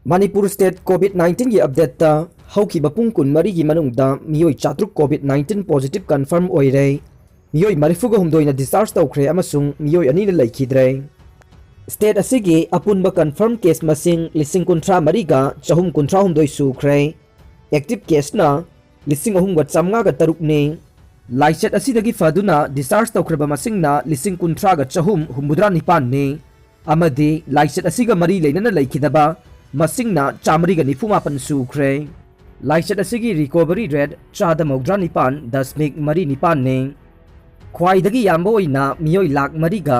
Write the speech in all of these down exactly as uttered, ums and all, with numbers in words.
Manipur state COVID ꯅꯥꯏꯟꯇꯤꯟꯒꯤ ꯑꯞꯗꯦꯠꯇ ꯍꯧꯈꯤꯕ ꯄꯨꯡ ꯀꯨꯟꯃꯔꯤꯒꯤ ꯃꯅꯨꯡꯗ ꯃꯤꯑꯣꯏ ꯆꯥꯇ꯭ꯔꯨꯛ ꯀꯣꯚꯤꯗ ꯅꯥꯏꯟꯇꯤꯟ ꯄꯣꯖꯤꯇꯤꯚ ꯀꯟꯐꯥꯔꯝ ꯑꯣꯏꯔꯦ꯫ ꯃꯤꯑꯣꯏ ꯃꯔꯤꯐꯨꯒ ꯍꯨꯝꯗꯣꯏꯅ ꯗꯤꯁꯆꯥꯔꯖ ꯇꯧꯈ꯭ꯔꯦ ꯑꯃꯁꯨꯡ ꯃꯤꯑꯣꯏ ꯑꯅꯤꯅ ꯂꯩꯈꯤꯗ꯭ꯔꯦ꯫ ꯁ꯭ꯇꯦꯠ ꯑꯁꯤꯒꯤ ꯑꯄꯨꯟꯕ ꯀꯟꯐꯥꯔꯝ ꯀꯦꯁ ꯃꯁꯤꯡ ꯂꯤꯁꯤꯡ ꯀꯨꯟꯊ꯭ꯔꯥ ꯃꯔꯤꯒ ꯆꯍꯨꯝ ꯀꯨꯟꯊ꯭ꯔꯥ ꯍꯨꯝꯗꯣꯏ ꯁꯨꯈ꯭ꯔꯦ꯫ ꯑꯦꯛꯇꯤꯚ ꯀꯦꯁꯅ ꯂꯤꯁꯤꯡ ꯑꯍꯨꯝꯒ ꯆꯥꯝꯃꯉꯥꯒ ꯇꯔꯨꯛꯅꯤ꯫ ꯂꯥꯏꯆꯠ ꯑꯁꯤꯗꯒꯤ ꯐꯗꯨꯅ ꯗꯤꯁꯆꯥꯔꯖ ꯇꯧꯈ꯭ꯔꯕ ꯃꯁꯤꯡꯅ ꯂꯤꯁꯤꯡ ꯀꯨꯟꯊ꯭ꯔꯥꯒ ꯆꯍꯨꯝ ꯍꯨꯝꯐꯨꯇꯔꯥ ꯅꯤꯄꯥꯟꯅꯤ꯫ ꯑꯃꯗꯤ ꯂꯥꯏꯆꯠ ꯑꯁꯤꯒ ꯃꯔꯤ ꯂꯩꯅꯅ ꯂꯩꯈꯤꯗꯕ ꯃꯁꯤꯡꯅ ꯆꯥꯃꯔꯤꯒ ꯅꯤꯐꯨ ꯃꯥꯄꯟ ꯁꯨꯈ꯭ꯔꯦ꯫ ꯂꯥꯏꯆꯠ ꯑꯁꯤꯒꯤ ꯔꯤꯀꯣꯚꯔꯤ ꯔꯦꯠ ꯆꯥꯗ ꯃꯧꯗ꯭ꯔꯥ ꯅꯤꯄꯥꯟ ꯗꯁꯃꯤꯛ ꯃꯔꯤ ꯅꯤꯄꯥꯟꯅꯤ꯫ ꯈ꯭ꯋꯥꯏꯗꯒꯤ ꯌꯥꯝꯕ ꯑꯣꯏꯅ ꯃꯤꯑꯣꯏ ꯂꯥꯈ ꯃꯔꯤꯒ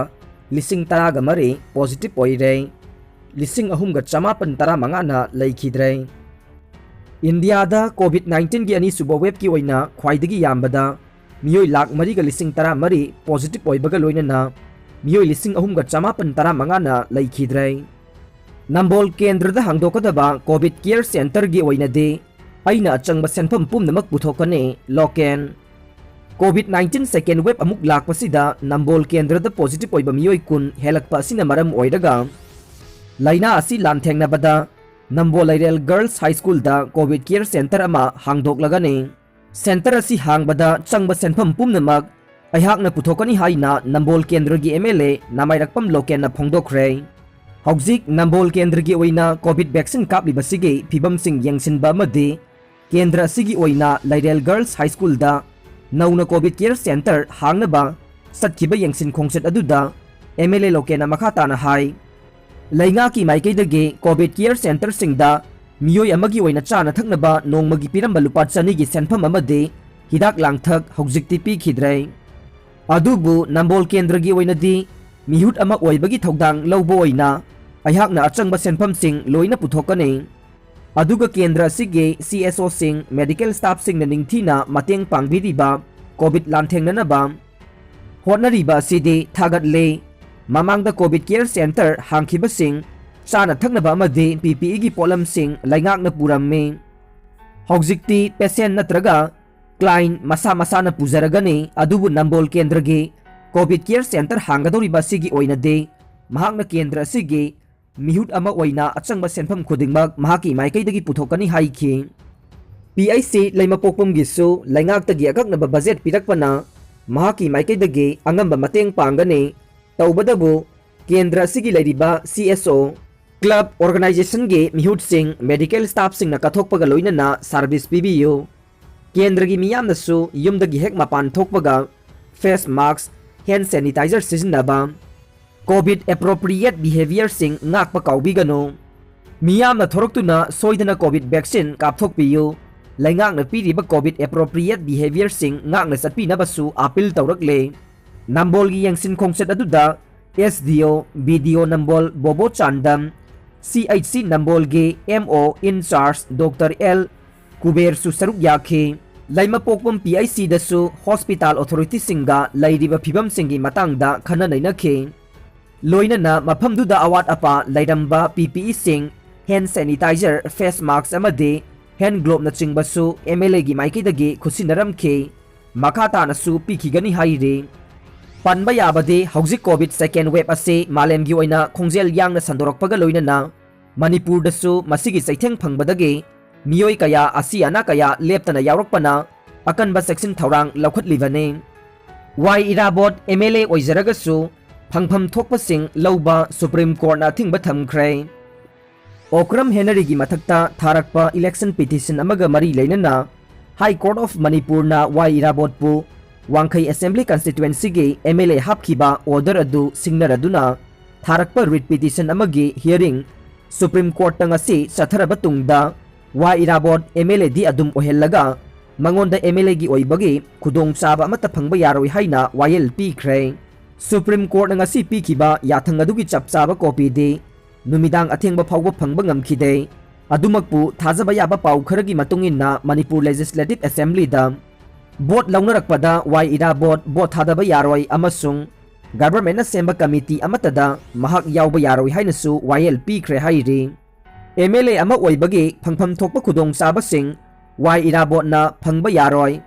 ꯂꯤꯁꯤꯡ ꯇꯔꯥꯒ ꯃꯔꯤ ꯄꯣꯖꯤꯇꯤꯚ ꯑꯣꯏꯔꯦ꯫ ꯂꯤꯁꯤꯡ ꯑꯍꯨꯝꯒ ꯆꯃꯥꯄꯟ ꯇꯔꯥꯃꯉꯥꯅ ꯂꯩꯈꯤꯗ꯭ꯔꯦ꯫ ꯏꯟꯗꯤꯌꯥꯗ ꯀꯣꯚꯤꯗ ꯅꯥꯏꯟꯇꯤꯟꯒꯤ ꯑꯅꯤꯁꯨꯕ ꯋꯦꯕꯀꯤ ꯑꯣꯏꯅ ꯈ꯭ꯋꯥꯏꯗꯒꯤ ꯌꯥꯝꯕꯗ ꯃꯤꯑꯣꯏ ꯂꯥꯈ ꯃꯔꯤꯒ ꯂꯤꯁꯤꯡ ꯇꯔꯥꯃꯔꯤ ꯄꯣꯖꯤꯇꯤꯚ ꯑꯣꯏꯕꯒ ꯂꯣꯏꯅꯅ ꯃꯤꯑꯣꯏ ꯂꯤꯁꯤꯡ ꯑꯍꯨꯝꯒ ꯆꯃꯥꯄꯟ ꯇꯔꯥꯃꯉꯥꯅ ꯂꯩꯈꯤꯗ꯭ꯔꯦ꯫ ꯅꯝꯕꯣꯜ ꯀꯦꯟꯗ꯭ꯔꯗ ꯍꯥꯡꯗꯣꯛꯀꯗꯕ ꯀꯣꯚꯤꯗ ꯀꯤꯌꯔ ꯁꯦꯟꯇꯔꯒꯤ ꯑꯣꯏꯅꯗꯤ ꯑꯩꯅ ꯑꯆꯪꯕ ꯁꯦꯟꯐꯝ ꯄꯨꯝꯅꯃꯛ ꯄꯨꯊꯣꯛꯀꯅꯤ, ꯂꯣꯀꯦꯟ꯫ ꯀꯣꯚꯤꯗ ꯅꯥꯏꯟꯇꯤꯟ ꯁꯦꯀꯦꯟ ꯋꯦꯕ ꯑꯃꯨꯛ ꯂꯥꯛꯄꯁꯤꯗ ꯅꯝꯕꯣꯜ ꯀꯦꯟꯗ꯭ꯔꯗ ꯄꯣꯖꯤꯇꯤꯚ ꯑꯣꯏꯕ ꯃꯤꯑꯣꯏ ꯀꯨꯟ ꯍꯦꯜꯂꯛꯄ ꯑꯁꯤꯅ ꯃꯔꯝ ꯑꯣꯏꯔꯒ ꯂꯥꯏꯅꯥ ꯑꯁꯤ ꯂꯥꯟꯊꯦꯡꯅꯕꯗ ꯅꯝꯕꯣꯜ ꯂꯩꯔꯦꯜ ꯒꯔꯜꯁ ꯍꯥꯏ ꯁ꯭ꯀꯨꯜꯗ ꯀꯣꯚꯤꯗ ꯀꯤꯌꯔ ꯁꯦꯟꯇꯔ ꯑꯃ ꯍꯥꯡꯗꯣꯛꯂꯒꯅꯤ꯫ ꯁꯦꯟꯇꯔ ꯑꯁꯤ ꯍꯥꯡꯕꯗ ꯆꯪꯕ ꯁꯦꯟꯐꯝ ꯄꯨꯝꯅꯃꯛ ꯑꯩꯍꯥꯛꯅ ꯄꯨꯊꯣꯛꯀꯅꯤ ꯍꯥꯏꯅ ꯅꯝꯕꯣꯜ ꯀꯦꯟꯗ꯭ꯔꯒꯤ ꯑꯦꯝ ꯑꯦꯜ ꯑꯦ ꯅꯥꯃꯥꯏꯔꯛꯄꯝ ꯂꯣꯀꯦꯟꯅ ꯐꯣꯡꯗꯣꯛꯈ꯭ꯔꯦ꯫ ꯍꯧꯖꯤꯛ ꯅꯝꯕꯣꯜ ꯀꯦꯟꯗ꯭ꯔꯒꯤ ꯑꯣꯏꯅ ꯀꯣꯚꯤꯗ ꯚꯦꯛꯁꯤꯟ ꯀꯥꯞꯂꯤꯕꯁꯤꯒꯤ ꯐꯤꯕꯝꯁꯤꯡ ꯌꯦꯡꯁꯤꯟꯕ ꯑꯃꯗꯤ ꯀꯦꯟꯗ꯭ꯔ ꯑꯁꯤꯒꯤ ꯑꯣꯏꯅ ꯂꯩꯔꯦꯜ ꯒꯔꯜꯁ ꯍꯥꯏ ꯁ꯭ꯀꯨꯜꯗ ꯅꯧꯅ ꯀꯣꯚꯤꯗ ꯀꯤꯌꯔ ꯁꯦꯟꯇꯔ ꯍꯥꯡꯅꯕ ꯆꯠꯈꯤꯕ ꯌꯦꯡꯁꯤꯟ ꯈꯣꯡꯆꯠ ꯑꯗꯨꯗ ꯑꯦꯝ ꯑꯦꯜ ꯑꯦ ꯂꯣꯀꯦꯟꯅ ꯃꯈꯥ ꯇꯥꯅ ꯍꯥꯏ, ꯂꯩꯉꯥꯛꯀꯤ ꯃꯥꯏꯀꯩꯗꯒꯤ ꯀꯣꯚꯤꯗ ꯀꯤꯌꯔ ꯁꯦꯟꯇꯔꯁꯤꯡꯗ ꯃꯤꯑꯣꯏ ꯑꯃꯒꯤ ꯑꯣꯏꯅ ꯆꯥꯅ ꯊꯛꯅꯕ ꯅꯣꯡꯃꯒꯤ ꯄꯤꯔꯝꯕ ꯂꯨꯄꯥ ꯆꯅꯤꯒꯤ ꯁꯦꯟꯐꯝ ꯑꯃꯗꯤ ꯍꯤꯗꯥꯛ ꯂꯥꯡꯊꯛ ꯍꯧꯖꯤꯛꯇꯤ ꯄꯤꯈꯤꯗ꯭ꯔꯦ꯫ ꯑꯗꯨꯕꯨ ꯅꯝꯕꯣꯜ ꯀꯦꯟꯗ꯭ꯔꯒꯤ ꯑꯣꯏꯅꯗꯤ ꯃꯤꯍꯨꯠ ꯑꯃ ꯑꯣꯏꯕꯒꯤ ꯊꯧꯗꯥꯡ ꯂꯧꯕ ꯑꯣꯏꯅ ꯑꯩꯍꯥꯛꯅ ꯑꯆꯪꯕ ꯁꯦꯟꯐꯝꯁꯤꯡ ꯂꯣꯏꯅ ꯄꯨꯊꯣꯛꯀꯅꯤ꯫ ꯑꯗꯨꯒ ꯀꯦꯟꯗ꯭ꯔ ꯑꯁꯤꯒꯤ ꯁꯤ ꯑꯦꯁ ꯑꯣꯁꯤꯡ, ꯃꯦꯗꯤꯀꯦꯜ ꯁ꯭ꯇꯥꯐꯁꯤꯡꯅ ꯅꯤꯡꯊꯤꯅ ꯃꯇꯦꯡ ꯄꯥꯡꯕꯤꯔꯤꯕ ꯀꯣꯚꯤꯗ ꯂꯥꯟꯊꯦꯡꯅꯅꯕ ꯍꯣꯠꯅꯔꯤꯕ ꯑꯁꯤꯗꯤ ꯊꯥꯒꯠꯂꯤ꯫ ꯃꯃꯥꯡꯗ ꯀꯣꯚꯤꯗ ꯀꯤꯌꯔ ꯁꯦꯟꯇꯔ ꯍꯥꯡꯈꯤꯕꯁꯤꯡ ꯆꯥꯅ ꯊꯛꯅꯕ ꯑꯃꯗꯤ ꯄꯤ ꯄꯤ ꯏꯒꯤ ꯄꯣꯠꯂꯝꯁꯤꯡ ꯂꯩꯉꯥꯛꯅ ꯄꯨꯔꯝꯃꯤ꯫ ꯍꯧꯖꯤꯛꯇꯤ ꯄꯦꯁꯦꯟ ꯅꯠꯇ꯭ꯔꯒ ꯀ꯭ꯂꯥꯏꯟ ꯃꯁꯥ ꯃꯁꯥꯅ ꯄꯨꯖꯔꯒꯅꯤ, ꯑꯗꯨꯕꯨ ꯅꯝꯕꯣꯜ ꯀꯦꯟꯗ꯭ꯔꯒꯤ ꯀꯣꯚꯤꯗ ꯀꯤꯌꯔ ꯁꯦꯟꯇꯔ ꯍꯥꯡꯒꯗꯧꯔꯤꯕ ꯑꯁꯤꯒꯤ ꯑꯣꯏꯅꯗꯤ ꯃꯍꯥꯛꯅ ꯀꯦꯟꯗ꯭ꯔ ꯑꯁꯤꯒꯤ ꯃꯤꯍꯨꯠ ꯑꯃ ꯑꯣꯏꯅ ꯑꯆꯪꯕ ꯁꯦꯟꯐꯝ ꯈꯨꯗꯤꯡꯃꯛ ꯃꯍꯥꯛꯀꯤ ꯃꯥꯏꯀꯩꯗꯒꯤ ꯄꯨꯊꯣꯛꯀꯅꯤ ꯍꯥꯏꯈꯤ꯫ ꯄꯤ ꯑꯩꯆ ꯁꯤ ꯂꯩꯃꯄꯣꯛꯄꯝꯒꯤꯁꯨ ꯂꯩꯉꯥꯛꯇꯒꯤ ꯑꯀꯛꯅꯕ ꯕꯖꯦꯠ ꯄꯤꯔꯛꯄꯅ ꯃꯍꯥꯛꯀꯤ ꯃꯥꯏꯀꯩꯗꯒꯤ ꯑꯉꯝꯕ ꯃꯇꯦꯡ ꯄꯥꯡꯒꯅꯤ꯫ ꯇꯧꯕꯗꯕꯨ ꯀꯦꯟꯗ꯭ꯔ ꯑꯁꯤꯒꯤ ꯂꯩꯔꯤꯕ ꯁꯤ ꯑꯦꯁ ꯑꯣ, ꯀ꯭ꯂꯕ ꯑꯣꯔꯒꯅꯥꯏꯖꯦꯁꯟꯒꯤ ꯃꯤꯍꯨꯠꯁꯤꯡ, ꯃꯦꯗꯤꯀꯦꯜ ꯁ꯭ꯇꯥꯐꯁꯤꯡꯅ ꯀꯠꯊꯣꯛꯄꯒ ꯂꯣꯏꯅꯅ ꯁꯥꯔꯚꯤꯁ ꯄꯤꯕꯤꯌꯨ꯫ ꯀꯦꯟꯗ꯭ꯔꯒꯤ ꯃꯤꯌꯥꯝꯅꯁꯨ ꯌꯨꯝꯗꯒꯤ ꯍꯦꯛ ꯃꯄꯥꯟ ꯊꯣꯛꯄꯒ ꯐꯦꯁ ꯃꯥꯁꯛ, ꯍꯦꯟ ꯁꯦꯅꯤꯇꯥꯏꯖꯔ ꯁꯤꯖꯤꯟꯅꯕ, ꯀꯣꯚꯤꯗ ꯑꯦꯄ꯭ꯔꯣꯄ꯭ꯔꯤꯌꯦꯠ ꯕꯤꯍꯦꯕꯤꯌꯔꯁꯤꯡ ꯉꯥꯛꯄ ꯀꯥꯎꯕꯤꯒꯅꯨ꯫ ꯃꯤꯌꯥꯝꯅ ꯊꯣꯔꯛꯇꯨꯅ ꯁꯣꯏꯗꯅ ꯀꯣꯚꯤꯗ ꯚꯦꯛꯁꯤꯟ ꯀꯥꯞꯊꯣꯛꯄꯤꯌꯨ꯫ ꯂꯩꯉꯥꯛꯅ ꯄꯤꯔꯤꯕ ꯀꯣꯚꯤꯗ ꯑꯦꯄ꯭ꯔꯣꯄ꯭ꯔꯤꯌꯦꯠ ꯕꯤꯍꯦꯕꯤꯌꯔꯁꯤꯡ ꯉꯥꯛꯅ ꯆꯠꯄꯤꯅꯕꯁꯨ ꯑꯥꯄꯤꯜ ꯇꯧꯔꯛꯂꯦ꯫ ꯅꯝꯕꯣꯜꯒꯤ ꯌꯦꯡꯁꯤꯟ ꯈꯣꯡꯆꯠ ꯑꯗꯨꯗ ꯑꯦꯁ ꯗꯤ ꯑꯣ, ꯕꯤ ꯗꯤ ꯑꯣ ꯅꯝꯕꯣꯜ ꯕꯣꯕꯣ ꯆꯥꯟꯗꯝ, ꯁꯤ ꯑꯩꯆ ꯁꯤ ꯅꯝꯕꯣꯜꯒꯤ ꯑꯦꯝ ꯑꯣ ꯏꯟ ꯆꯥꯔꯖ ꯗꯣꯛꯇꯔ ꯑꯦꯜ ꯀꯨꯕꯦꯔꯁꯨ ꯁꯔꯨꯛ ꯌꯥꯈꯤ꯫ ꯂꯩꯃꯄꯣꯛꯄꯝ ꯄꯤ ꯑꯩꯆ ꯁꯤꯗꯁꯨ ꯍꯣꯁꯄꯤꯇꯥꯜ ꯑꯣꯊꯣꯔꯤꯇꯤꯁꯤꯡꯒ ꯂꯩꯔꯤꯕ ꯐꯤꯕꯝꯁꯤꯡꯒꯤ ꯃꯇꯥꯡꯗ ꯈꯟꯅ ꯅꯩꯅꯈꯤ꯫ ꯂꯣꯏꯅꯅ ꯃꯐꯝꯗꯨꯗ ꯑꯋꯥꯠ ꯑꯄꯥ ꯂꯩꯔꯝꯕ ꯄꯤ ꯄꯤ ꯏꯁꯤꯡ, ꯍꯦꯟ ꯁꯦꯅꯤꯇꯥꯏꯖꯔ, ꯐꯦꯁ ꯃꯥꯁꯛ ꯑꯃꯗꯤ ꯍꯦꯟ ꯒ꯭ꯂꯣꯕꯅꯆꯤꯡꯕꯁꯨ ꯑꯦꯝ ꯑꯦꯜ ꯑꯦꯒꯤ ꯃꯥꯏꯀꯩꯗꯒꯤ ꯈꯨꯠꯁꯤꯟꯅꯔꯝꯈꯤ꯫ ꯃꯈꯥ ꯇꯥꯅꯁꯨ ꯄꯤꯈꯤꯒꯅꯤ ꯍꯥꯏꯔꯤ꯫ ꯄꯟꯕ ꯌꯥꯕꯗꯤ ꯍꯧꯖꯤꯛ ꯀꯣꯚꯤꯗ ꯁꯦꯀꯦꯟ ꯋꯦꯕ ꯑꯁꯤ ꯃꯥꯂꯦꯝꯒꯤ ꯑꯣꯏꯅ ꯈꯣꯡꯖꯦꯜ ꯌꯥꯡꯅ ꯁꯟꯗꯣꯔꯛꯄꯒ ꯂꯣꯏꯅꯅ ꯃꯅꯤꯄꯨꯔꯗꯁꯨ ꯃꯁꯤꯒꯤ ꯆꯩꯊꯦꯡ ꯐꯪꯕꯗꯒꯤ ꯃꯤꯑꯣꯏ ꯀꯌꯥ ꯑꯁꯤ ꯑꯅꯥ ꯀꯌꯥ ꯂꯦꯞꯇꯅ ꯌꯥꯎꯔꯛꯄꯅ ꯑꯀꯟꯕ ꯆꯦꯛꯁꯤꯟ ꯊꯧꯔꯥꯡ ꯂꯧꯈꯠꯂꯤꯕꯅꯤ꯫ ꯋꯥꯏ ꯏꯔꯥꯕꯣꯠ ꯑꯦꯝ ꯑꯦꯜ ꯑꯦ ꯑꯣꯏꯖꯔꯒꯁꯨ ꯐꯪꯐꯝ ꯊꯣꯛꯄꯁꯤꯡ ꯂꯧꯕ ꯁꯨꯄ꯭ꯔꯤꯝ ꯀꯣꯔꯠꯅ ꯑꯊꯤꯡꯕ ꯊꯝꯈ꯭ꯔꯦ꯫ ꯑꯣꯀ꯭ꯔꯝ ꯍꯦꯅꯔꯤꯒꯤ ꯃꯊꯛꯇ ꯊꯥꯔꯛꯄ ꯏꯂꯦꯛꯁꯟ ꯄꯤꯇꯤꯁꯟ ꯑꯃꯒ ꯃꯔꯤ ꯂꯩꯅꯅ ꯍꯥꯏ ꯀꯣꯔꯠ ꯑꯣꯐ ꯃꯅꯤꯄꯨꯔꯅ ꯋꯥꯏ ꯏꯔꯥꯕꯣꯠꯄꯨ ꯋꯥꯡꯈꯩ ꯑꯦꯁꯦꯝꯕ꯭ꯂꯤ ꯀꯟꯁꯇꯤꯇ꯭ꯋꯦꯟꯁꯤꯒꯤ ꯑꯦꯝ ꯑꯦꯜ ꯑꯦ ꯍꯥꯞꯈꯤꯕ ꯑꯣꯔꯗꯔ ꯑꯗꯨ ꯁꯤꯡꯅꯔꯗꯨꯅ ꯊꯥꯔꯛꯄ ꯔꯤꯠ ꯄꯤꯇꯤꯁꯟ ꯑꯃꯒꯤ ꯍꯤꯌꯔꯤꯡ ꯁꯨꯄ꯭ꯔꯤꯝ ꯀꯣꯔꯠꯇ ꯉꯁꯤ ꯆꯠꯊꯔꯕ ꯇꯨꯡꯗ ꯋꯥꯏ ꯏꯔꯥꯕꯣꯠ ꯑꯦꯝ ꯑꯦꯜ ꯑꯦꯗꯤ ꯑꯗꯨꯝ ꯑꯣꯏꯍꯜꯂꯒ ꯃꯉꯣꯟꯗ ꯑꯦꯝ ꯑꯦꯜ ꯑꯦꯒꯤ ꯑꯣꯏꯕꯒꯤ ꯈꯨꯗꯣꯡꯆꯥꯕ ꯑꯃꯠꯇ ꯐꯪꯕ ꯌꯥꯔꯣꯏ ꯍꯥꯏꯅ ꯋꯥꯌꯦꯜ ꯄꯤꯈ꯭ꯔꯦ꯫ ꯁꯨꯄ꯭ꯔꯤꯝ ꯀꯣꯔꯠꯅ ꯉꯁꯤ ꯄꯤꯈꯤꯕ ꯌꯥꯊꯪ ꯑꯗꯨꯒꯤ ꯆꯞ ꯆꯥꯕ ꯀꯣꯄꯤꯗꯤ ꯅꯨꯃꯤꯗꯥꯡ ꯑꯊꯦꯡꯕ ꯐꯥꯎꯕ ꯐꯪꯕ ꯉꯝꯈꯤꯗꯦ꯫ ꯑꯗꯨꯃꯛꯄꯨ ꯊꯥꯖꯕ ꯌꯥꯕ ꯄꯥꯎ ꯈꯔꯒꯤ ꯃꯇꯨꯡ ꯏꯟꯅ ꯃꯅꯤꯄꯨꯔ ꯂꯦꯖꯤꯁꯂꯦꯇꯤꯚ ꯑꯦꯁꯦꯝꯕ꯭ꯂꯤꯗ ꯚꯣꯠ ꯂꯧꯅꯔꯛꯄꯗ ꯋꯥꯏ ꯏꯔꯥꯕꯣꯠ ꯚꯣꯠ ꯊꯥꯗꯕ ꯌꯥꯔꯣꯏ ꯑꯃꯁꯨꯡ ꯒꯚꯔꯟꯃꯦꯟꯠꯅ ꯁꯦꯝꯕ ꯀꯃꯤꯇꯤ ꯑꯃꯠꯇꯗ ꯃꯍꯥꯛ ꯌꯥꯎꯕ ꯌꯥꯔꯣꯏ ꯍꯥꯏꯅꯁꯨ ꯋꯥꯌꯦꯜ ꯄꯤꯈ꯭ꯔꯦ ꯍꯥꯏꯔꯤ꯫ ꯑꯦꯝ ꯑꯦꯜ ꯑꯦ ꯑꯃ ꯑꯣꯏꯕꯒꯤ ꯐꯪꯐꯝ ꯊꯣꯛꯄ ꯈꯨꯗꯣꯡꯆꯥꯕꯁꯤꯡ ꯋꯥꯏ ꯏꯔꯥꯕꯣꯠꯅ ꯐꯪꯕ ꯌꯥꯔꯣꯏ꯫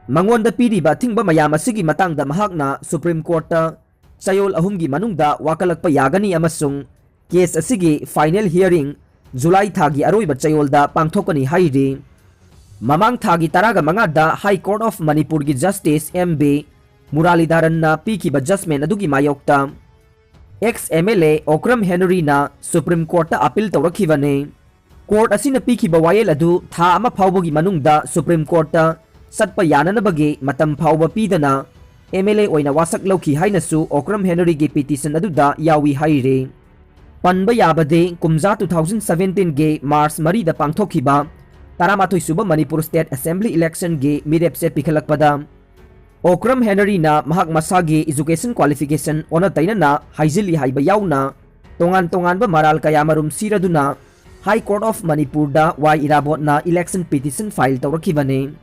ꯃꯉꯣꯟꯗ ꯄꯤꯔꯤꯕ ꯑꯊꯤꯡꯕ ꯃꯌꯥꯝ ꯑꯁꯤꯒꯤ ꯃꯇꯥꯡꯗ ꯃꯍꯥꯛꯅ ꯁꯨꯄ꯭ꯔꯤꯝ ꯀꯣꯔꯠꯇ ꯆꯌꯣꯜ ꯑꯍꯨꯝꯒꯤ ꯃꯅꯨꯡꯗ ꯋꯥꯀꯠꯂꯛꯄ ꯌꯥꯒꯅꯤ ꯑꯃꯁꯨꯡ ꯀꯦꯁ ꯑꯁꯤꯒꯤ ꯐꯥꯏꯅꯦꯜ ꯍꯤꯌꯔꯤꯡ ꯖꯨꯂꯥꯏ ꯊꯥꯒꯤ ꯑꯔꯣꯏꯕ ꯆꯌꯣꯜꯗ ꯄꯥꯡꯊꯣꯛꯀꯅꯤ ꯍꯥꯏꯔꯤ꯫ ꯃꯃꯥꯡ ꯊꯥꯒꯤ ꯇꯔꯥꯒ ꯃꯉꯥꯗ ꯍꯥꯏ ꯀꯣꯔꯠ ꯑꯣꯐ ꯃꯅꯤꯄꯨꯔꯒꯤ ꯖꯁꯇꯤꯁ ꯑꯦꯝ ꯕꯤ ꯃꯨꯔꯥꯂꯤꯙꯔꯟꯅ ꯄꯤꯈꯤꯕ ꯖꯁꯃꯦꯟ ꯑꯗꯨꯒꯤ ꯃꯥꯌꯣꯛꯇ X M L A Okram ꯍꯦꯅꯔꯤꯅ ꯁꯨꯄ꯭ꯔꯤꯝ ꯀꯣꯔꯠꯇ ꯑꯄꯤꯜ ꯇꯧꯔꯛꯈꯤꯕꯅꯤ꯫ ꯀꯣꯔꯠ ꯑꯁꯤꯅ ꯄꯤꯈꯤꯕ ꯋꯥꯌꯦꯜ ꯑꯗꯨ ꯊꯥ ꯑꯃ ꯐꯥꯎꯕꯒꯤ ꯃꯅꯨꯡꯗ ꯁꯨꯄ꯭ꯔꯤꯝ ꯀꯣꯔꯠꯇ ꯆꯠꯄ ꯌꯥꯅꯅꯕꯒꯤ ꯃꯇꯝ ꯐꯥꯎꯕ ꯄꯤꯗꯅ ꯑꯦꯝ ꯑꯦꯜ ꯑꯦ ꯑꯣꯏꯅ ꯋꯥꯁꯛ ꯂꯧꯈꯤ ꯍꯥꯏꯅꯁꯨ ꯑꯣꯀ꯭ꯔꯝ ꯍꯦꯅꯔꯤꯒꯤ ꯄꯤꯇꯤꯁꯟ ꯑꯗꯨꯗ ꯌꯥꯎꯏ ꯍꯥꯏꯔꯤ꯫ ꯄꯟꯕ ꯌꯥꯕꯗꯤ ꯀꯨꯝꯖꯥ two thousand seventeen ꯒꯤ ꯃꯥꯔꯆ ꯃꯔꯤꯗ ꯄꯥꯡꯊꯣꯛꯈꯤꯕ ꯇꯔꯥꯃꯥꯊꯣꯏ ꯁꯨꯕ ꯃꯅꯤꯄꯨꯔ ꯁ꯭ꯇꯦꯠ ꯑꯦꯁꯦꯝꯕ꯭ꯂꯤ ꯏꯂꯦꯛꯁꯟꯒꯤ ꯃꯤꯔꯦꯞꯁꯦ ꯄꯤꯈꯠꯂꯛꯄꯗ ꯑꯣꯀ꯭ꯔꯝ ꯍꯦꯅꯔꯤꯅ ꯃꯍꯥꯛ ꯃꯁꯥꯒꯤ ꯏꯖꯨꯀꯦꯁꯟ ꯀ꯭ꯋꯥꯂꯤꯐꯤꯀꯦꯁꯟ ꯑꯣꯟꯅ ꯇꯩꯅꯅ ꯍꯥꯏꯖꯤꯜꯂꯤ ꯍꯥꯏꯕ ꯌꯥꯎꯅ ꯇꯣꯉꯥꯟ ꯇꯣꯉꯥꯟꯕ ꯃꯔꯥꯜ ꯀꯌꯥꯃꯔꯨꯝ ꯁꯤꯔꯗꯨꯅ ꯍꯥꯏ ꯀꯣꯔꯠ ꯑꯣꯐ ꯃꯅꯤꯄꯨꯔꯗ ꯋꯥꯏ ꯏꯔꯥꯕꯣꯠꯅ ꯏꯂꯦꯛꯁꯟ ꯄꯤꯇꯤꯁꯟ ꯐꯥꯏꯜ ꯇꯧꯔꯛꯈꯤꯕꯅꯤ꯫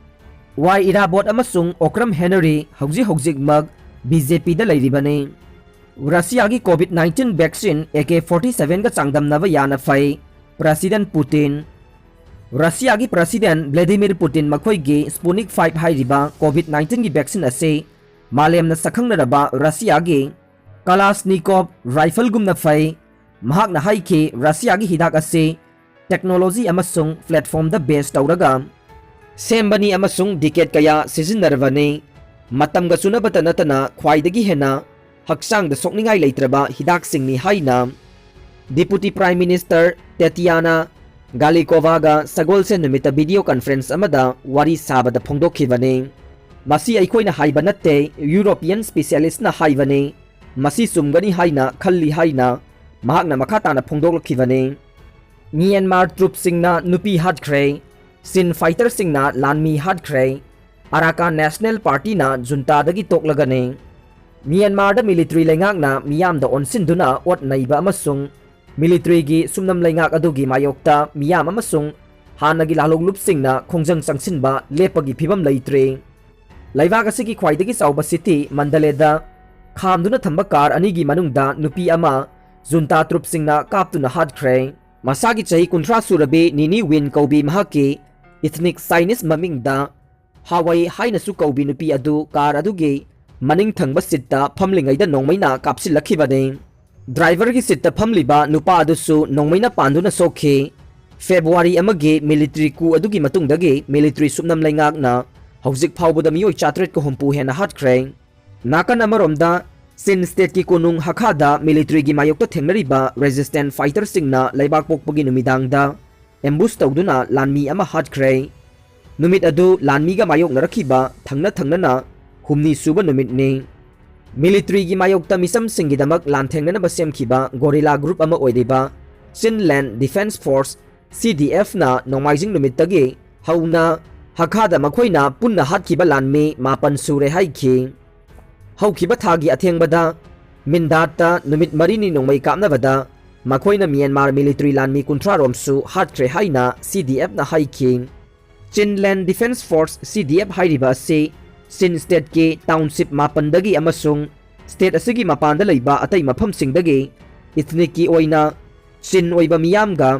ꯋꯥꯏ ꯏꯔꯥꯕꯣꯠ ꯑꯃꯁꯨꯡ ꯑꯣꯀ꯭ꯔꯝ ꯍꯦꯅꯔꯤ ꯍꯧꯖꯤꯛ ꯍꯧꯖꯤꯛꯃꯛ ꯕꯤ ꯖꯦ ꯄꯤꯗ ꯂꯩꯔꯤꯕꯅꯤ꯫ ꯔꯁꯤꯌꯥꯒꯤ covid nineteen vaccine A K forty seven ꯒ ꯆꯥꯡꯗꯝꯅꯕ ꯌꯥꯅ ꯐꯩ, ꯄ꯭ꯔꯁꯤꯗꯦꯟ ꯄꯨꯇꯤꯟ꯫ ꯔꯁꯤꯌꯥꯒꯤ ꯄ꯭ꯔꯁꯤꯗꯦꯟ ꯚ꯭ꯂꯦꯗꯤꯃꯤꯔ ꯄꯨꯇꯤꯟ ꯃꯈꯣꯏꯒꯤ Sputnik five ꯍꯥꯏꯔꯤꯕ ꯀꯣꯚꯤꯗ nineteen ꯒꯤ ꯚꯦꯛꯁꯤꯟ ꯑꯁꯤ ꯃꯥꯂꯦꯝꯅ ꯁꯛꯈꯪꯅꯔꯕ ꯔꯁꯤꯌꯥꯒꯤ ꯀꯂꯥꯁꯅꯤꯀꯣꯚ ꯔꯥꯏꯐꯜꯒꯨꯝꯅ ꯐꯩ꯫ ꯃꯍꯥꯛꯅ ꯍꯥꯏꯈꯤ, ꯔꯁꯤꯌꯥꯒꯤ ꯍꯤꯗꯥꯛ ꯑꯁꯤ ꯇꯦꯛꯅꯣꯂꯣꯖꯤ ꯑꯃꯁꯨꯡ ꯄ꯭ꯂꯦꯠꯐꯣꯝꯗ ꯕꯦꯖ ꯇꯧꯔꯒ ꯁꯦꯝꯕꯅꯤ ꯑꯃꯁꯨꯡ ꯗꯤꯀꯦꯠ ꯀꯌꯥ ꯁꯤꯖꯤꯟꯅꯔꯕꯅꯤ꯫ ꯃꯇꯝꯒ ꯆꯨꯅꯕꯇ ꯅꯠꯇꯅ ꯈ꯭ꯋꯥꯏꯗꯒꯤ ꯍꯦꯟꯅ ꯍꯛꯆꯥꯡꯗ ꯁꯣꯛꯅꯤꯡꯉꯥꯏ ꯂꯩꯇ꯭ꯔꯕ ꯍꯤꯗꯥꯛꯁꯤꯡꯅꯤ ꯍꯥꯏꯅ ꯗꯤꯄꯨꯇꯤ ꯄ꯭ꯔꯥꯏꯝ ꯃꯤꯅꯤꯁꯇꯔ ꯇꯦꯇꯤꯌꯥꯅꯥ ꯒꯥꯂꯤꯀꯣꯚꯥꯒ ꯁꯒꯣꯜꯁꯦꯟ ꯅꯨꯃꯤꯠꯇ ꯚꯤꯗꯤꯑꯣ ꯀꯟꯐꯔꯦꯟꯁ ꯑꯃꯗ ꯋꯥꯔꯤ ꯁꯥꯕꯗ ꯐꯣꯡꯗꯣꯛꯈꯤꯕꯅꯤ꯫ ꯃꯁꯤ ꯑꯩꯈꯣꯏꯅ ꯍꯥꯏꯕ ꯅꯠꯇꯦ, ꯌꯨꯔꯣꯄꯤꯌꯟ ꯁ꯭ꯄꯤꯁꯤꯌꯦꯂꯤꯁꯅ ꯍꯥꯏꯕꯅꯤ꯫ ꯃꯁꯤ ꯆꯨꯝꯒꯅꯤ ꯍꯥꯏꯅ ꯈꯜꯂꯤ ꯍꯥꯏꯅ ꯃꯍꯥꯛꯅ ꯃꯈꯥ ꯇꯥꯅ ꯐꯣꯡꯗꯣꯛꯂꯛꯈꯤꯕꯅꯤ꯫ ꯃ꯭ꯌꯥꯟꯃꯥꯔ ꯇ꯭ꯔꯨꯞꯁꯤꯡꯅ ꯅꯨꯄꯤ ꯍꯥꯠꯈ꯭ꯔꯦ꯫ ꯆꯤꯟ ꯐꯥꯏꯇꯔꯁꯤꯡꯅ ꯂꯥꯟꯃꯤ ꯍꯥꯠꯈ꯭ꯔꯦ꯫ ꯑꯔꯥꯀꯥꯟ ꯅꯦꯁꯅꯦꯜ ꯄꯥꯔꯇꯤꯅ ꯖꯨꯟꯇꯥꯗꯒꯤ ꯇꯣꯛꯂꯒꯅꯤ꯫ ꯃ꯭ꯌꯥꯟꯃꯥꯔꯗ ꯃꯤꯂꯤꯇ꯭ꯔꯤ ꯂꯩꯉꯥꯛꯅ ꯃꯤꯌꯥꯝꯗ ꯑꯣꯟꯁꯤꯟꯗꯨꯅ ꯑꯣꯠ ꯅꯩꯕ ꯑꯃꯁꯨꯡ ꯃꯤꯂꯤꯇ꯭ꯔꯤꯒꯤ ꯁꯨꯝꯅꯝ ꯂꯩꯉꯥꯛ ꯑꯗꯨꯒꯤ ꯃꯥꯌꯣꯛꯇ ꯃꯤꯌꯥꯝ ꯑꯃꯁꯨꯡ ꯍꯥꯟꯅꯒꯤ ꯂꯥꯜꯍꯧꯂꯨꯞꯁꯤꯡꯅ ꯈꯣꯡꯖꯪ ꯆꯪꯁꯤꯟꯕ ꯂꯦꯞꯄꯒꯤ ꯐꯤꯕꯝ ꯂꯩꯇ꯭ꯔꯦ꯫ ꯂꯩꯕꯥꯛ ꯑꯁꯤꯒꯤ ꯈ꯭ꯋꯥꯏꯗꯒꯤ ꯆꯥꯎꯕ ꯁꯤꯇꯤ ꯃꯟꯗꯂꯦꯗ ꯈꯥꯝꯗꯨꯅ ꯊꯝꯕ ꯀꯥꯔ ꯑꯅꯤꯒꯤ ꯃꯅꯨꯡꯗ ꯅꯨꯄꯤ ꯑꯃ ꯖꯨꯟꯇꯥ ꯇ꯭ꯔꯨꯞꯁꯤꯡꯅ ꯀꯥꯞꯇꯨꯅ ꯍꯥꯠꯈ꯭ꯔꯦ꯫ ꯃꯁꯥꯒꯤ ꯆꯍꯤ ꯀꯨꯟꯊ꯭ꯔꯥ ꯁꯨꯔꯕꯤ ꯅꯤꯅꯤ ꯋꯤꯟ ꯀꯧꯕꯤ ꯃꯍꯥꯛꯀꯤ ꯏꯊꯅꯤꯛ ꯆꯥꯏꯅꯤꯁ ꯃꯃꯤꯡꯗ ꯍꯥꯋꯥꯏ ꯍꯥꯏꯅꯁꯨ ꯀꯧꯕꯤ ꯅꯨꯄꯤ ꯑꯗꯨ ꯀꯥꯔ ꯑꯗꯨꯒꯤ ꯃꯅꯤꯡ ꯊꯪꯕ ꯁꯤꯠꯇ ꯐꯝꯂꯤꯉꯩꯗ ꯅꯣꯡꯃꯩꯅ ꯀꯥꯞꯁꯤꯜꯂꯛꯈꯤꯕꯅꯤ꯫ ꯗ꯭ꯔꯥꯏꯚꯔꯒꯤ ꯁꯤꯠꯇ ꯐꯝꯂꯤꯕ ꯅꯨꯄꯥ ꯑꯗꯨꯁꯨ ꯅꯣꯡꯃꯩꯅ ꯄꯥꯟꯗꯨꯅ ꯁꯣꯛꯈꯤ꯫ ꯐꯦꯕ꯭ꯔꯨꯋꯥꯔꯤ ꯑꯃꯒꯤ ꯃꯤꯂꯤꯇ꯭ꯔꯤ ꯀꯨ ꯑꯗꯨꯒꯤ ꯃꯇꯨꯡꯗꯒꯤ ꯃꯤꯂꯤꯇ꯭ꯔꯤ ꯁꯨꯞꯅꯝ ꯂꯩꯉꯥꯛꯅ ꯍꯧꯖꯤꯛ ꯐꯥꯎꯕꯗ ꯃꯤꯑꯣꯏ ꯆꯥꯇ꯭ꯔꯦꯠꯀ ꯍꯨꯝꯐꯨ ꯍꯦꯟꯅ ꯍꯥꯠꯈ꯭ꯔꯦ꯫ ꯅꯥꯀꯟ ꯑꯃꯔꯣꯝꯗ, ꯆꯤꯟ ꯁ꯭ꯇꯦꯠꯀꯤ ꯀꯣꯅꯨꯡ ꯍꯈꯥꯗ ꯃꯤꯂꯤꯇ꯭ꯔꯤꯒꯤ ꯃꯥꯌꯣꯛꯇ ꯊꯦꯡꯅꯔꯤꯕ ꯔꯦꯖꯤꯁꯇꯦꯟ ꯐꯥꯏꯇꯔꯁꯤꯡꯅ ꯂꯩꯕꯥꯛ ꯄꯣꯛꯄꯒꯤ ꯅꯨꯃꯤꯗꯥꯡꯗ ꯑꯦꯝꯕꯨꯁ ꯇꯧꯗꯨꯅ ꯂꯥꯟꯃꯤ ꯑꯃ ꯍꯥꯠꯈ꯭ꯔꯦ꯫ ꯅꯨꯃꯤꯠ ꯑꯗꯨ ꯂꯥꯟꯃꯤꯒ ꯃꯥꯌꯣꯛꯅꯔꯛꯈꯤꯕ ꯊꯪꯅ ꯊꯪꯅꯅ ꯍꯨꯝꯅꯤ ꯁꯨꯕ ꯅꯨꯃꯤꯠꯅꯤ꯫ ꯃꯤꯂꯤꯇ꯭ꯔꯤꯒꯤ ꯃꯥꯌꯣꯛꯇ ꯃꯤꯆꯝꯁꯤꯡꯒꯤꯗꯃꯛ ꯂꯥꯟꯊꯦꯡꯅꯅꯕ ꯁꯦꯝꯈꯤꯕ ꯒꯣꯔꯤꯂꯥ ꯒ꯭ꯔꯨꯞ ꯑꯃ ꯑꯣꯏꯔꯤꯕ ꯆꯤꯟꯂꯦꯟ ꯗꯤꯐꯦꯟꯁ ꯐꯣꯔꯁ, ꯁꯤ ꯗꯤ ꯑꯦꯐꯅ ꯅꯣꯡꯃꯥꯏꯖꯤꯡ ꯅꯨꯃꯤꯠꯇꯒꯤ ꯍꯧꯅ ꯍꯈꯥꯗ ꯃꯈꯣꯏꯅ ꯄꯨꯟꯅ ꯍꯥꯠꯈꯤꯕ ꯂꯥꯟꯃꯤ ꯃꯥꯄꯟ ꯁꯨꯔꯦ ꯍꯥꯏꯈꯤ꯫ ꯍꯧꯈꯤꯕ ꯊꯥꯒꯤ ꯑꯊꯦꯡꯕꯗ ꯃꯤꯟꯗꯥꯠꯇ ꯅꯨꯃꯤꯠ ꯃꯔꯤꯅꯤ ꯅꯣꯡꯃꯩ ꯀꯥꯞꯅꯕꯗ ꯃꯈꯣꯏꯅ ꯃ꯭ꯌꯥꯟꯃꯥꯔ ꯃꯤꯂꯤꯇ꯭ꯔꯤ ꯂꯥꯟꯃꯤ ꯀꯨꯟꯊ꯭ꯔꯥ ꯔꯣꯝꯁꯨ ꯍꯥꯠꯈ꯭ꯔꯦ ꯍꯥꯏꯅ ꯁꯤ ꯗꯤ ꯑꯦꯐꯅ ꯍꯥꯏꯈꯤ꯫ ꯆꯤꯟꯂꯦꯟ ꯗꯤꯐꯦꯟꯁ ꯐꯣꯔꯁ, ꯁꯤ ꯗꯤ ꯑꯦꯐ ꯍꯥꯏꯔꯤꯕ ꯑꯁꯤ ꯆꯤꯟ ꯁ꯭ꯇꯦꯠꯀꯤ ꯇꯥꯎꯟꯁꯤꯞ ꯃꯥꯄꯟꯗꯒꯤ ꯑꯃꯁꯨꯡ ꯁ꯭ꯇꯦꯠ ꯑꯁꯤꯒꯤ ꯃꯄꯥꯟꯗ ꯂꯩꯕ ꯑꯇꯩ ꯃꯐꯝꯁꯤꯡꯗꯒꯤ ꯏꯊꯅꯤꯛꯀꯤ ꯑꯣꯏꯅ ꯆꯤꯟ ꯑꯣꯏꯕ ꯃꯤꯌꯥꯝꯒ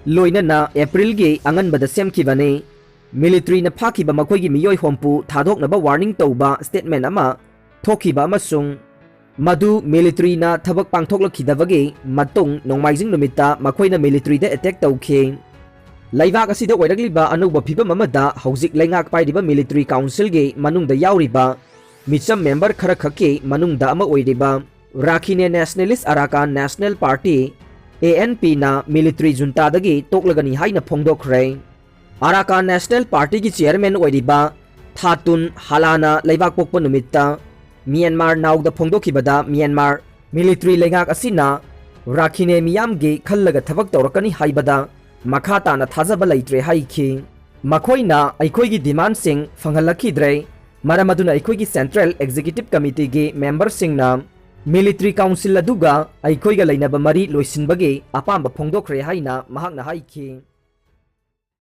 ꯂꯣꯏꯅꯅ ꯑꯦꯄ꯭ꯔꯤꯜꯒꯤ ꯑꯉꯟꯕꯗ ꯁꯦꯝꯈꯤꯕꯅꯤ꯫ ꯃꯤꯂꯤꯇ꯭ꯔꯤꯅ ꯐꯥꯈꯤꯕ ꯃꯈꯣꯏꯒꯤ ꯃꯤꯑꯣꯏ ꯍꯨꯝꯐꯨ ꯊꯥꯗꯣꯛꯅꯕ ꯋꯥꯔꯅꯤꯡ ꯇꯧꯕ ꯁ꯭ꯇꯦꯠꯃꯦꯟ ꯑꯃ ꯊꯣꯛꯈꯤꯕ ꯑꯃꯁꯨꯡ ꯃꯗꯨ ꯃꯤꯂꯤꯇ꯭ꯔꯤꯅ ꯊꯕꯛ ꯄꯥꯡꯊꯣꯛꯂꯛꯈꯤꯗꯕꯒꯤ ꯃꯇꯨꯡ ꯅꯣꯡꯃꯥꯏꯖꯤꯡ ꯅꯨꯃꯤꯠꯇ ꯃꯈꯣꯏꯅ ꯃꯤꯂꯤꯇ꯭ꯔꯤꯗ ꯑꯦꯇꯦꯛ ꯇꯧꯈꯤ꯫ ꯂꯩꯕꯥꯛ ꯑꯁꯤꯗ ꯑꯣꯏꯔꯛꯂꯤꯕ ꯑꯅꯧꯕ ꯐꯤꯚꯝ ꯑꯃꯗ ꯍꯧꯖꯤꯛ ꯂꯩꯉꯥꯛ ꯄꯥꯏꯔꯤꯕ ꯃꯤꯂꯤꯇ꯭ꯔꯤ ꯀꯥꯎꯟꯁꯤꯜꯒꯤ ꯃꯅꯨꯡꯗ ꯌꯥꯎꯔꯤꯕ ꯃꯤꯆꯝ ꯃꯦꯝꯕꯔ ꯈꯔꯈꯛꯀꯤ ꯃꯅꯨꯡꯗ ꯑꯃ ꯑꯣꯏꯔꯤꯕ Rakhine nationalist Arakan national party, A N ꯄꯤꯅ ꯃꯤꯂꯤꯇ꯭ꯔꯤ ꯖꯨꯟꯇꯥꯗꯒꯤ ꯇꯣꯛꯂꯒꯅꯤ ꯍꯥꯏꯅ ꯐꯣꯡꯗꯣꯛꯈ꯭ꯔꯦ꯫ ꯑꯔꯥꯀꯥꯟ ꯅꯦꯁꯅꯦꯜ ꯄꯥꯔꯇꯤꯒꯤ ꯆꯤꯌꯔꯃꯦꯟ ꯑꯣꯏꯔꯤꯕ ꯊꯥꯇꯨꯟ ꯍꯥꯂꯥꯅ ꯂꯩꯕꯥꯛ ꯄꯣꯛꯄ ꯅꯨꯃꯤꯠꯇ ꯃ꯭ꯌꯥꯟꯃꯥꯔ ꯅꯥꯎꯗ ꯐꯣꯡꯗꯣꯛꯈꯤꯕꯗ, ꯃ꯭ꯌꯥꯟꯃꯥꯔ ꯃꯤꯂꯤꯇ꯭ꯔꯤ ꯂꯩꯉꯥꯛ ꯑꯁꯤꯅ ꯔꯥꯈꯤꯅꯦ ꯃꯤꯌꯥꯝꯒꯤ ꯈꯜꯂꯒ ꯊꯕꯛ ꯇꯧꯔꯛꯀꯅꯤ ꯍꯥꯏꯕꯗ ꯃꯈꯥ ꯇꯥꯅ ꯊꯥꯖꯕ ꯂꯩꯇ꯭ꯔꯦ ꯍꯥꯏꯈꯤ꯫ ꯃꯈꯣꯏꯅ ꯑꯩꯈꯣꯏꯒꯤ ꯗꯤꯃꯥꯟꯁꯤꯡ ꯐꯪꯍꯜꯂꯛꯈꯤꯗ꯭ꯔꯦ, ꯃꯔꯝ ꯑꯗꯨꯅ ꯑꯩꯈꯣꯏꯒꯤ ꯁꯦꯟꯇ꯭ꯔꯦꯜ ꯑꯦꯛꯖꯤꯀ꯭ꯌꯨꯇꯤꯚ ꯀꯃꯤꯇꯤꯒꯤ ꯃꯦꯝꯕꯔꯁꯤꯡꯅ ꯃꯤꯂꯤꯇ꯭ꯔꯤ ꯀꯥꯎꯟꯁꯤꯜ ꯑꯗꯨꯒ ꯑꯩꯈꯣꯏꯒ ꯂꯩꯅꯕ ꯃꯔꯤ ꯂꯣꯏꯁꯤꯟꯕꯒꯤ ꯑꯄꯥꯝꯕ ꯐꯣꯡꯗꯣꯛꯈ꯭ꯔꯦ ꯍꯥꯏꯅ ꯃꯍꯥꯛꯅ ꯍꯥꯏꯈꯤ꯫